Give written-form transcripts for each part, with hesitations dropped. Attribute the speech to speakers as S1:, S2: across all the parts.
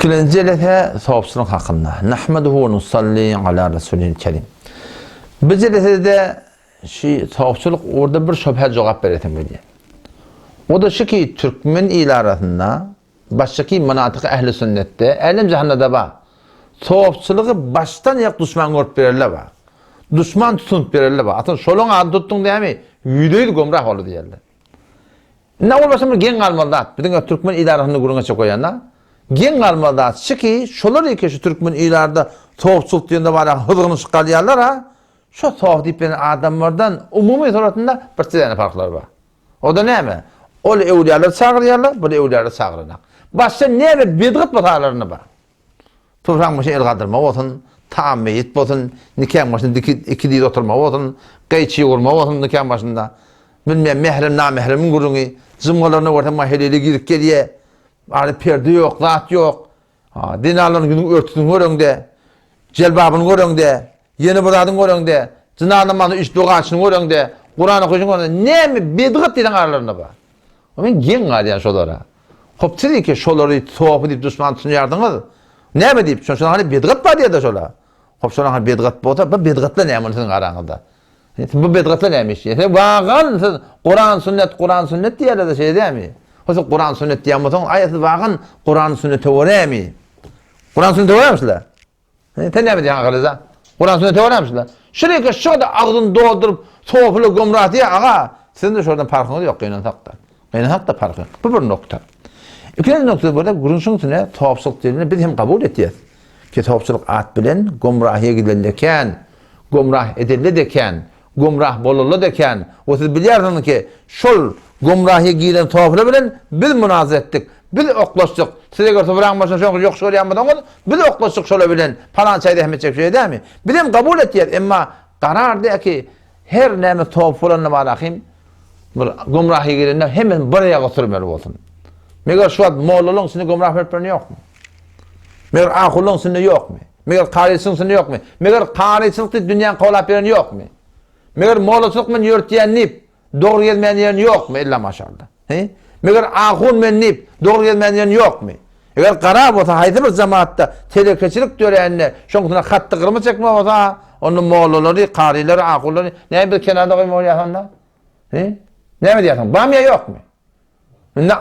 S1: Ikilenji jelese sopçylyk hakynda. Nahmaduhu we nusalli ala rasulil kerim. Bu jelesede şu sopçylyk ugurda bir şöbhä jogap beresim gelýär. O da şu ki türkmen il arasynda başdaky manatyk ähli sünnetde, älem jahanda bar. Sopçylygy başdan aýak duşman görüp bererler bar. Duşman tutunyp bererler bar. Aslynda şolaň adyny tutduň dämi, ýüzde-ýüz gomrah boldy diýerler. Indi ol başa bir geň galmaly zat. Biziň türkmen idarasynda gürrüň etjek bolýanda, geň galmaly zat şu ki, şolar eke şu türkmen ilarda sowukçylyk diýende barýa hyzgynyşyp galýarlar ha. Şo sowuk diýip beren adamlardan umumy suratynda bir däne parhlary bar. O da näme? Ol öwlüýalary çagyrýarlar, bul öwlüýalary çagyranak. Başda näme bedgat bolsa aralarynda bar. Topragyň başyna el galdyrma bolsun, taam meýit bolsun, nikaň başynda diki iki diz oturma bolsun, gaýçy ýugurma bolsun nikaň başynda. Bilmeýän mährem namähremiň gürrüňi, jymgalaryna görseň maňa heleýli girip gelýä. Arada perde ýok, zat ýok. Ha, zenanlaryň ýüzüniň örtüsini göreňde, jelbabyny göreňde, Ýene bir zadyň göreňde, jynaza namazyny üç doga açyny göreňde, Kuran okaýşyny göreňde, näme bedgat diýseň aralarynda bar. Men geň galýan şolara. Hop siz iki şolary sopy diýip duşman tutunýardyňyz. Näme diýip, şoň şolar hany bedgat bar diýýär-de şolar. Hop şolar hany bedgat bolsa, bu bedgatlar näme ony siziň araňyzda? Bu bedgatlar näme işleýär? Siz wagan siz Kuran sünnet, Kuran sünnet diýýärler-de şeýle dälmi? Hop siz Kuran sünnet diýen bolsaňyz, aý siz wagan Kuran sünnete görämi? Kuran sünnete görämi sizler? Sen näme diýýäň Agalyza? Kuran sünnete görä şular. Şureke şurada agzyny dolduryp sofyly gomrah diýýär aga. Siziň de şolardan parhyňyz ýok gynansak-da. Gynansak-da parhy ýok. Bu bir nokta. Ikinji nokta burada gürrüňşiň üstüne sofçylyk diýlende biz hem kabul etýäs. Ki sofçylyk at bilen gomrahyýa gidilende kän, gomrah edildi-de kän, Gümrah boluldy eken. We siz bilýärsiňiz ki, şol gümrahyýa giren sofylar bilen biz munazara etdik. Biz oklaşdyk. Siz eger sofraň başynda şoňky ýokuş görýän bolsaňyz, biz oklaşdyk şolar bilen, palan çaý zähmet çekip şeýle dälmi? Biz hem kabul etýäris. Emma karar däl ki, her näme sofy bolanda barahym bir gümrahyýa girende hemmesini bir ýaga sürmeli bolsun. Meger şu wagt mollalaryň içinde gümrah berip bilen ýokmy? Meger ahunlaryň içinde ýokmy? Meger karyçylygyň içinde ýokmy? Meger karyçylyk diýip dünýäni kowlap ýören ýokmy? Meger mollaçylyk men ýörtýän diýip, dogry gezmän ýören ýokmy? Ella maşallah. He? Meger ahun men diýip, dogry gezmän ýören ýokmy? Eger gara bolsa haýsy bir jemaatda telekeçilik dörände, şoň üstüne hatda gyrmy çekme bolsa, onda mollalary, karylary, ahunlary näme biz kenarda goýmaly bolýar onda? He? Näme diýýärsiň? Barmy ýa ýokmy? Indi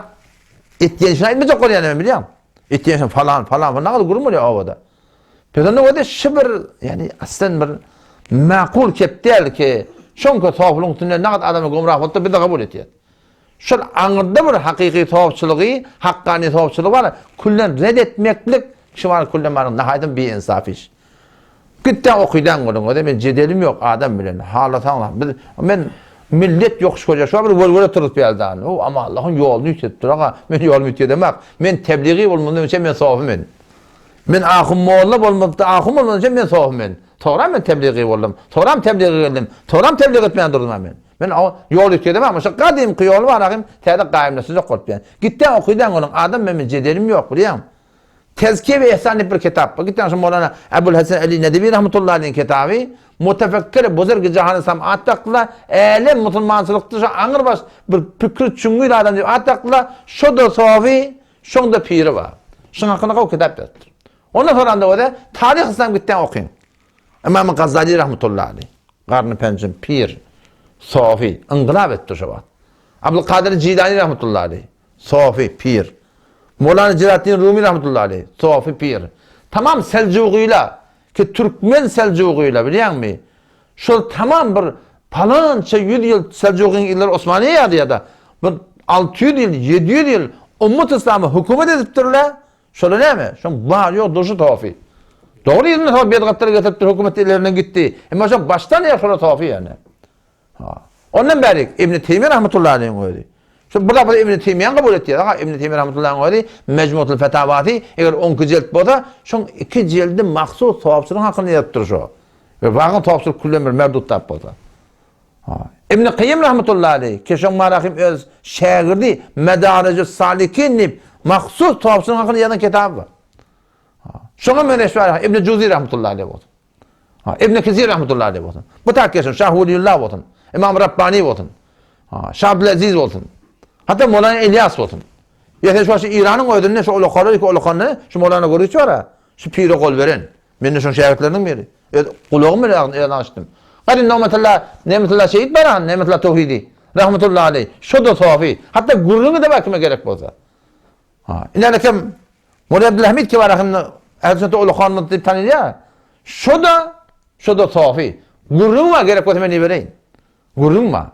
S1: etýän işini aýtmajak bolýan men bilýän. Etýän işini falan falan falan nagaz gürrüň bolýar obada. Biz onda bolýar şu bir ýani aslan bir makul kep däl ki şoňka soflyň üstünde nagaz adamy gümrah bolsa biz de kabul etýär. Şol aňyrda bir hakyky sofçylygy, hakkani sofçylygy bar, küllen red etmeklik şu bar küllen bar nahaýdan bi insaf iş. Gitdä okydan görüň özi men jedelim ýok adam bilen halasaň biz men millet ýokuş görýär şo bir görgüle turup ýaldan o ama Allahyň ýoluny üýtgedip dur aga men ýolumy üýtgedemak men tebligi bolmazdan üçin men sofy men men ahun molla bolmazda ahun bolmazdan üçin men sofy men soňra men tebligi boldum soňra teblige geldim soňra teblig etmän durdum men men ýol üýtgedemak şo gadymky ýol bar agym täze gaýymlaşjak bolup ýan gitdä okydan görüň adam men jedelim ýok bilýäňmi Tezkiye we Ihsan diýip bir kitap bar. Gitýän şu Mowlana Ebul Hasan Ali Nedewi rahmetullahi aleyhiň kitaby. Mutefekkir buzurgi jahany islam at dakdylar. Älem musulmançylykda şu aňyrbaş bir pikri çüňňül adam diýip at dakdylar. Şo-da sofi, şoň-da piri bar. Şuň hakynda gowy kitap ýazypdyr. Ondan soranda görä, Taryh Islam gitýän okyň. Ymam Gazali rahmetullahi aleyh. Garny penjim pir, sofi, yngylap etdi şo wagt. Abdulkadyr Jilani rahmetullahi aleyh. Sofi, pir. Mowlana Jelaletdin Rumi rahmetullahi aleyh, sofi, pir. Tamam Seljugyla, ki türkmen Seljugyla, bilýäňmi? Şol tamam bir palança ýüz ýyl Seljugyň illeri Osmaniýa ýady ýa-da bir 600 ýyl, 700 ýyl ummat yslama hökümet edipdirler. Şola näme? Şoň bar ýok durşy sofi. Dogry ýerinde soň bedgatlary getiripdir, hökümet ellerinden gitdi. Emma şoň başdan ýa şola sofi ýöne. Ha. Ondan bäri Ibn Teýmiýe rahmetullahi aleyhiň özi. Şu bir zapar Ibn Teýmiýäni kabul etýär. Ha, Ibn Teýmiýe rahmetullahi özi Mecmuatul Fetawasy eger 12 jilt bolsa, şoň 2 jildi mahsus sowapçylyk hakynda ýazypdyr şo. We wagyň sowapçylyk küllen bir merdut tap bolsa. Ha. Ibn Kayyim rahmetullahi aleyh ki şoň marahim öz şägirdi Medarejus Salikin diýip mahsus sowapçylyk hakynda ýazan kitaby bar. Ha. Şoňa meneş bar Ibn Juzi rahmetullahi aleyh bolsun. Ha, İbn Kesir rahmetullahi aleyh bolsun. Bu tak geçsin, Şah Weliullah bolsun. İmam Rabbani bolsun. Ha, Şah Abdülaziz bolsun. Hatta Mevlana İlyas bolsun. Ýa sen şu wagt şu Iranyň özünde şu ulakalar iki ulakanda şu Mowlana Görgüçi bar-a, şu pire gol beren. Men-de şoň şägirtleriniň biri. Öz gulagym bilen agzym özüne açdym. Gary Nygmatullah, Nemetullah şehit bar-a, Nemetullah Towhidi, rahmetullahi aleý. Şo-da sofy. Hatda gürrüňi-de bar kime gerek bolsa. Ha, ine kim Molla Abdülhamid ki bar ahynda Ähli sünnete ulakanlar diýip tanylýar. Şo-da, şo-da sofy. Gürrüň bar gerek bolsa men ibereýin. Gürrüň bar.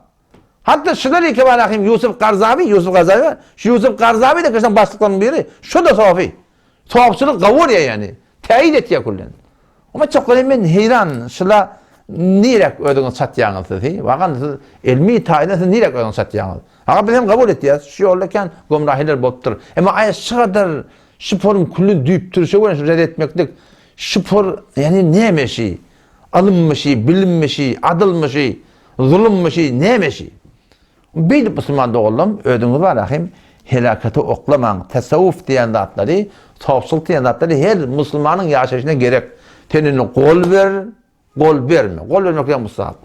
S1: Hatda şular eke bar ahim Ýusuf Garzawi, Ýusuf Garzawi bar. Şu Ýusuf Garzawi de kişiň başlyklarynyň biri. Şo-da sofy. Sofçylyk gawurýar ýani. Täýit etýär küllen. Oma çokgany men heýran şula nirek özüňiz çatýaňyz siz hi? Wagan siz elmi taýdan siz nirek özüňiz çatýaňyz? Aga biz hem kabul etýäs. Şu ýolda kän gomrahiler bolupdyr. Emma aý şu gadar şu forum küllen düýp türşe bilen şu red etmeklik şu for ýani näme şi? Ylymmy şi, bilimmi şi, adylmy şi, zulummy şi, näme şi? Beýdip musulman doganlarym özüňizi bar ahim helakete oklamaň. Tasawwuf diýen zatlary, sofçylyk diýen zatlary her musulmanyň ýaşaýşyna gerek. Sen indi gol ber, gol berme. Gol bermek diýen mustahap.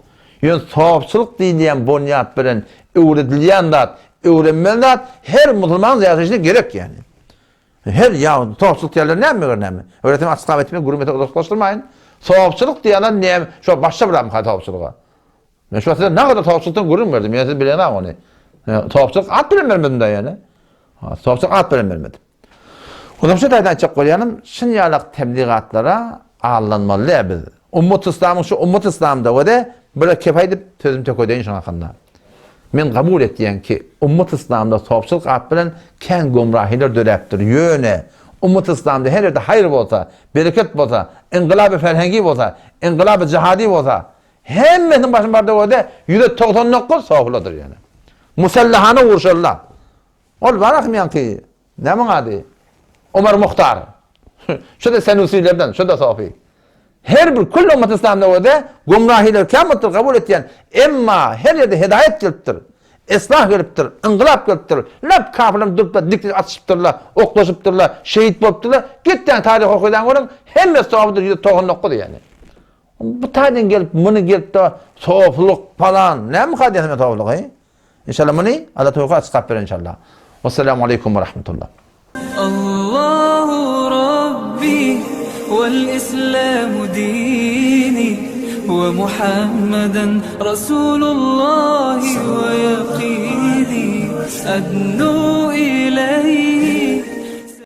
S1: Ýöne sofçylyk diýilýän bonýat bilen öwredilýän zat, öwrenmeli zat her musulmanyň ýaşaýşyna gerek ýani. Her ýa sofçylyk diýenler näme meger näme? Öwretim açyklap etmek, gürrüň etmek uzaklaşdyrmaýyn. Sofçylyk diýenler näme? Şo başga bir adam sofçylyga. Men şu size nagada sofçylykdan gürrüň berdim. Ýöne siz bileňok ony. Sofçylyk at bilen bermedim da ýöne. Sofçylyk at bilen bermedim. Ondan şu taýdan aýtjak bolýanym, şun ýalak tebligatlara aldanmaly däl biz. Ummat Islamyň şu ummat Islamda we de bir kep aýdyp sözüm tökedeýin şuň hakynda. Men kabul etýän ki, ummat Islamda sofçylyk at bilen kän gomrahylar döräpdir. Ýöne ummat Islamda her ýerde haýyr bolsa, bereket bolsa, ingylaby ferhengi bolsa, ingylaby jihadi bolsa, Hemmesiniň başyny barda görde 199 sofladyr ýöne. Musallahana urşarlar. Ol bar ahym ýaňky, näme ady? Omar Muhtar. Şu da Senusilerden, şu da sofi. Her bir kül ummat İslamda görde gumrahiler kämutdyr kabul etýän. Emma her ýerde hidaýet gelipdir. Islah gelipdir, yngylap gelipdir. Lap kafirler durup dik atyşypdyrlar, oklaşypdyrlar, şehit bolupdyrlar. Gitýän taryh okaýan görüň, hemmesi sofidir 199 ýani. Bu taýdan gelip, muny gelip-de soflyk falan, näme diýýärsiň men soflygy? Inşallah muny Allah towfyk açyklap berer inşallah. Wassalamu aleýkum we rahmetullah.
S2: Allahu Rabbi wal Islamu dini we Muhammeden Rasulullahi we ýakini adnu ileýhi.